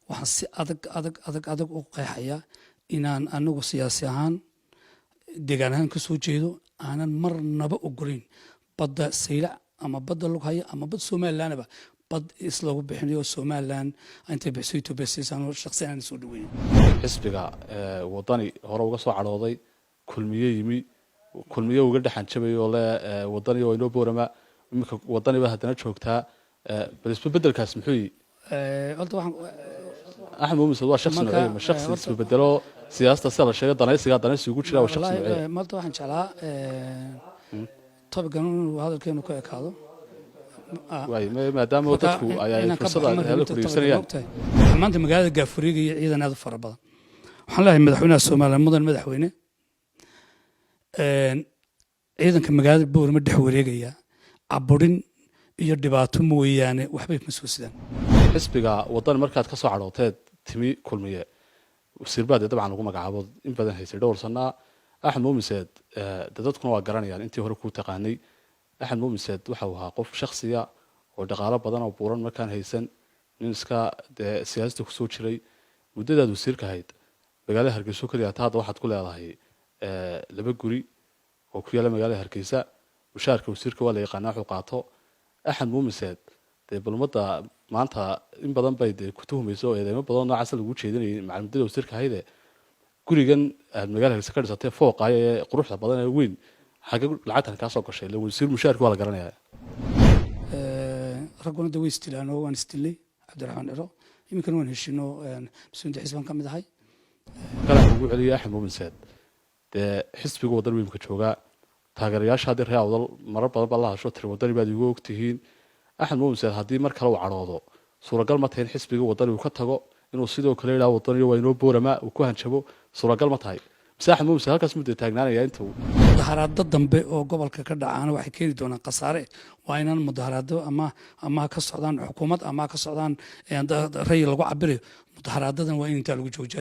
Waxaan si adag adag adag adag u qeexayaa inaan anagu siyaasi ahaan, deegaan ahaan ka soo jeedo, aanan marnaba ogolayn badda Saylac ama badda Lughaya ama bad Somalilandba, bad is lagu bixinayo Somaliland intay bixiso Ethiopia siisaan, shaqsi aan soo dhaweynin. Xisbiga Wadani hore uga soo cadhooday, Kulmiye yimi, Kulmiye uga dhexan oo le Wadani oo inoo Boorama, iminka Wadani ba haddana joogtaa. Bal isbebedelkaas muxuu yihi? Horta waxaan Axmed Muumin waa shaksi noocee? Ma shaksi isbedelo siyaasada sida la sheegay, danaysiga danaysi ugu jira? Waa shaksi noocee? Malta waxaan jeclaa topic-gan inuu hadalkeenu ku ekaado. Waay, maadaama dadku ay fursada helo ku dhegeysanayaan. Maanta magaalada Gaafuriga iyo ciidan aad u fara badan. Waxaan leeyahay madaxweynaha Soomaaliya: mudan madaxweyne, ciidanka magaalada Boorama dhex wareegaya caburin iyo dhibaato mooyaane waxbay ma soo sidaan. Xisbiga Wadani markaad ka soo cadhooteed timi Kulmiye, wasiirbaad dee dabcan lagu magacaabo in badan haysay dhowr sanaa. Axmed Muumin Seed dee dadkuna waa garanayaan, intii hore kuu taqaanay. Axmed Muumin Seed waxau ahaa qof shaksiya oo dhaqaalo badan oo buuran markaan haysan, nin iska dee siyaasada kusoo jiray. Muddadaad wasiirka ahayd magaalada Hargeyso keliya ta hadda waxaad ku leedahay laba guri oo ku yaalla magaalada Hargeysa. Mushaarka wasiirka waa la yaqaanaa wuxuu qaato. Axmed Muumin Seed dee bal ummadda maanta in badan bay dee ku tuhumayso, eedeymo badan noocaasa lagu jeedinayay macal muddada wasiirka ahayde. Gurigan aad magaalada Hargeysa ka dhisatay, fooqaaya ee quruxda badan ee weyn, xagge lacagtan kaa soo gashay? Ila wasiir mushaarki waa la garanayaa. Ragguna de way isdilaan oo waan isdilay Cabdiraxmaan Ciro, iminkana waan heshino, mas-uuliinta xisbaan ka mid ahay. Kale ugu celiyay Axmed Muumin Seed dee xisbiga Waddan imika joogaa, taageerayaasha haddii reer Awdal marar badan baa la hadasho tiri Wadani baad igu ogtihiin. Axmed Muumin Seed haddii mar kale uu cadhoodo, suuragal ma tahay in xisbiga Wadani uu ka tago, inuu sidoo kale yidhaha Wadaniyo waa inoo Boorama, uu ku hanjabo? Suuragal ma tahay, mise Axmed Muumin Seed halkaas mudda taagnaanaya intuu Mudaharaado dambe oo gobolka ka dhacaana waxay keeni doonaan khasaare. Waa inaan mudaharaado ama ha ka socdaan xukuumad ama ha ka socdaan rayi lagu cabirayo, mudaharaadadan waa in intaa lagu joojiya.